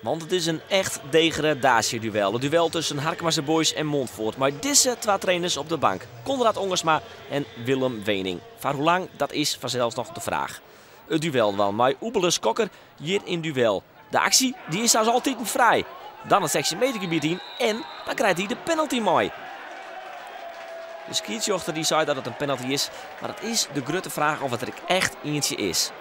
Want it is in echt degradaasjeduel. It duel tusken Harkemase Boys en Montfoort. Mei dizze twa trainers op de bank. Conrad Ongersma en Willem Wening. Foar hoe lang, dat is fansels noch de fraach. It duel dan mei Oebele Skokker hjir yn duel. De aksje dy is sa as altyd fraai. Dan it 16 meter gebiet yn en dan krijt hy de penalty mei. De skiedsrjochter dy sei dat it in penalty is, mar it is de grutte fraach oft it der echt ientsje is.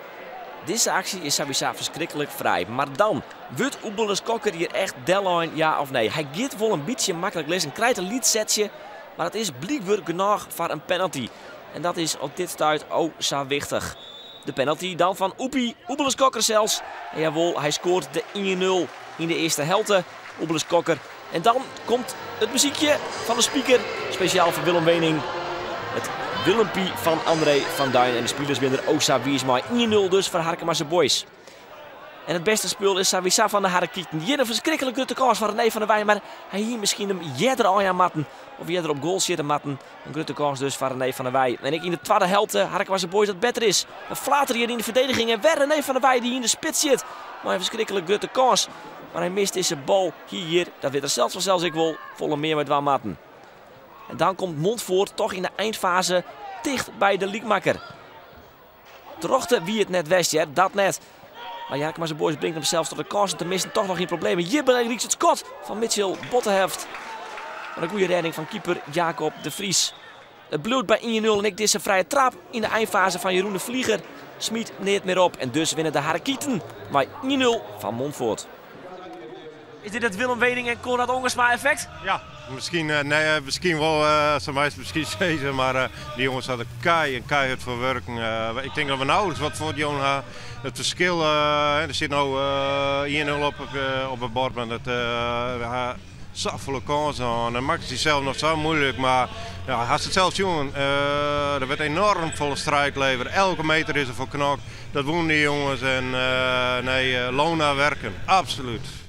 Dizze aksje is sawiesa ferskriklik fraai. Mar dan, wurdt Oebele Skokker hjir echt dellein, ja of nee? Hy giet wol in bytsje maklik lizzen, krijt in lyts setsje, mar it is blykber genôch foar in penalty. En dat is op dit stuit o sa wichtich. De penalty dan fan Oepie, Oebele Skokker sels. En jawol, hy skoart de 1-0 yn de earste helte. Oebele Skokker. En dan komt it muzykje fan de speaker, spesjaal foar Willem Wening. It Willempie fan André van Duin. En de spilers binne der o sa wiis mei. 1-0 dus foar Harkemase Boys. En it bêste spul is sawiesa fan de Harrekieten. Hjir in ferskriklik grutte kâns foar René van der Weij, mar hy hie miskien him earder ôfjaan moatten. Of earder op goal sjitte moatten. In grutte kâns dus foar René van der Weij. En ek yn de twadde helte Harkemase Boys dat better is. In flater hjir yn de ferdediging en wer René van der Weij dy't yn de spits sit. Mei in ferskriklik grutte kâns. Mar hy mist dizze bal hjir. Dat wit er sels fansels ek wol. Folle mear mei dwaan moatten. En dan komt Montfoort toch yn de einfaze ticht by de lykmakker. Terjochte wie it net west, hear, dat net. Mar Harkemase Boys bringt him sels troch de kânsen te missen toch noch yn problemen. Hjir bygelyks it skot fan Mitchell Botteheft. Mar in goede rêding fan keeper Jacob de Vries. It bliuwt by 1-0 en ek dizze frije trap yn de einfaze fan Jeroen de Vlieger smyt neat mear op. En dus winne de Harrekieten mei 1-0 fan Montfoort. Is dit it Willem Wening en Conrad Ongersma effekt? Ja, miskien, nee, miskien wol, sa meist miskien sizze, mar dy jonges ha der kei en keihurd foar wurken. Ik tink dat we nauwelijks wat fuortjûn ha. It ferskil, der sit no 1-0 op it bord, mar dat, we ha safolle kânsen hân. Dan makken se sels noch sa muoilik, mar ja, hast it sels sjoen. Der wurdt enoarm folle striid levere. Elke meter is der foar knokt. Dat woene dy jonges en nee, loon naar werken, absolút.